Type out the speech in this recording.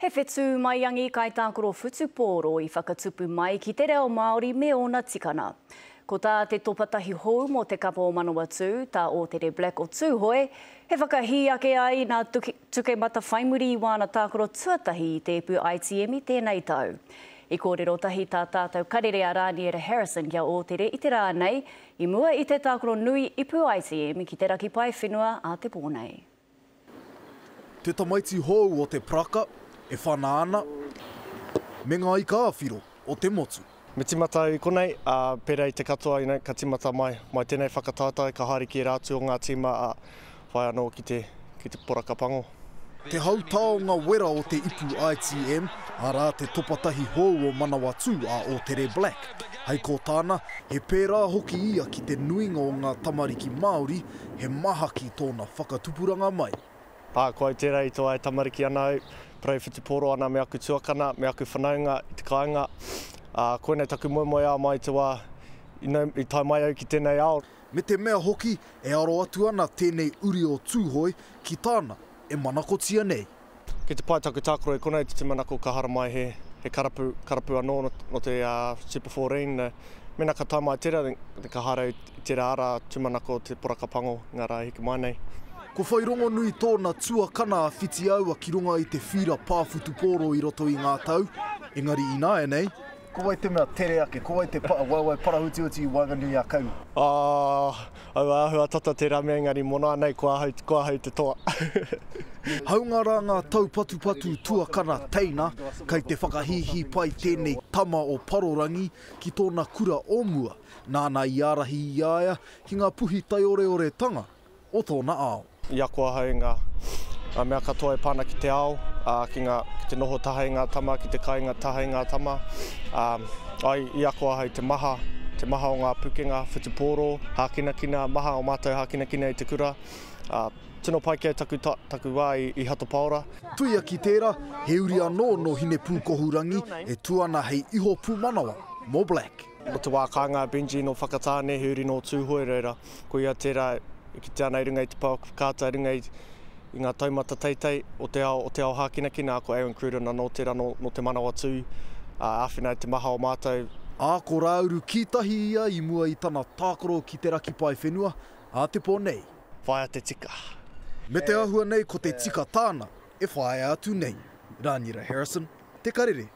He whetū maiangi kaitākaro whutupōro i whakatupu mai ki te reo Māori me ōna tikana. Ko tā te topatahi hou mō te kapa o Manawatū, tā Ōtere Black o Tūhoe, he whakahī ake ai nā Tukemata whaimuri i wāna tākaro tuatahi i te ipu ITM i tēnei tau. I kōrero tahi tā tātou karere a Rāniera Harrison ki a Ōtere i te rā nei, i mua i te tākaro nui ipu ITM ki te raki paewhenua a te pō nei. Te tamaiti hou o te paraka e whana ana, me ngā ika ā-whiro o te motu. Me timata au i konei, ā, pērā i te katoa, you know, ka timata mai, mai tēnei whakataetae, ka haere ki ērā atu o ngā tīma, ā, whai anō ki te, ki te poraka pango. Te hautaonga wera o te ipu ITM, arā te topatahi hou o Manawatū a Ōtere Black. Hei ko tāna, he pērā hoki ia ki te nuinga o ngā tamariki Māori, he mahaki tōna whakatupuranga mai. Ā, ko au tērā i tō e tamariki ana au, parau whutupōro ana me aku tuakana, me aku whanaunga i te kāinga. Ā, koinei taku moemoeā mai i te wā i nau, i tae mai au ki tēnei ao. Me te mea hoki, e aro atu ana tēnei uri o Tūhoe ki tāna e manakotia nei. Kei te pai taku tākaro i konei te tūmanako ka haramai he he karapu, karapu anō nō te Super 14. Mēnā ka tae mai tērā, then ka haere au i tērā ara tūmanako o te poraka pango i ngā rā e hiki mai nei. Ko whai rongonui tōna tuakana a Whitiaua ki runga i te whīra pā whutupōro i roto i ngā tau, engari ināianei, Ko wai te mea tere ake, ko wai te waewae parahutihuti i waenganui i a kaua? Oh, aua āhua tata tērā mea engari mona nei ko ahau, ko ahau te toa. Haunga rā ngā taupatupatu tuakana teina, kei te whakahīhī pai tēnei tama o Parorangi ki tōna kura o mua, nāna i ārahi i a ia ki ngā puhi taioreoretanga o tōna ao. I ako ahau i ngā, ngā mea katoa e pā ana ki te ao, ā, ki ngā, ki te noho taha i ngā tama, ki te kainga taha i ngā tama. Ā, ai, i ako ahau i te maha, te maha o ngā pukenga whutupōro, hākinakina, maha o mātou hākinakina i te kura. Ā, tino pai ki au taku, taku wā i, i Hato Paora. Tuia ki tērā, he uri anō nō Hinepūkohurangi e tū ana hei iho pūmanawa mō Black. Nō te wā kāinga a Benji nō Whakatāne, he uri nō Tūhoe, reira, ko ia tērā e kitea ana i runga i te pouaka whakaata, i runga i, i ngā taumata teitei o te ao, o te ao hākinakina, ko Aaron Cruden anō tērā nō, nō Te Manawatū, ā, āwhina i te maha o mātou. Ā, ko Rāuru Kītahi ia i mua i tana tākaro ki te raki paewhenua, ā te pō nei. Whāia te tika. Me te āhua nei ko te tika tāna e whāia atu nei. Rānira Harrison, Te Karere.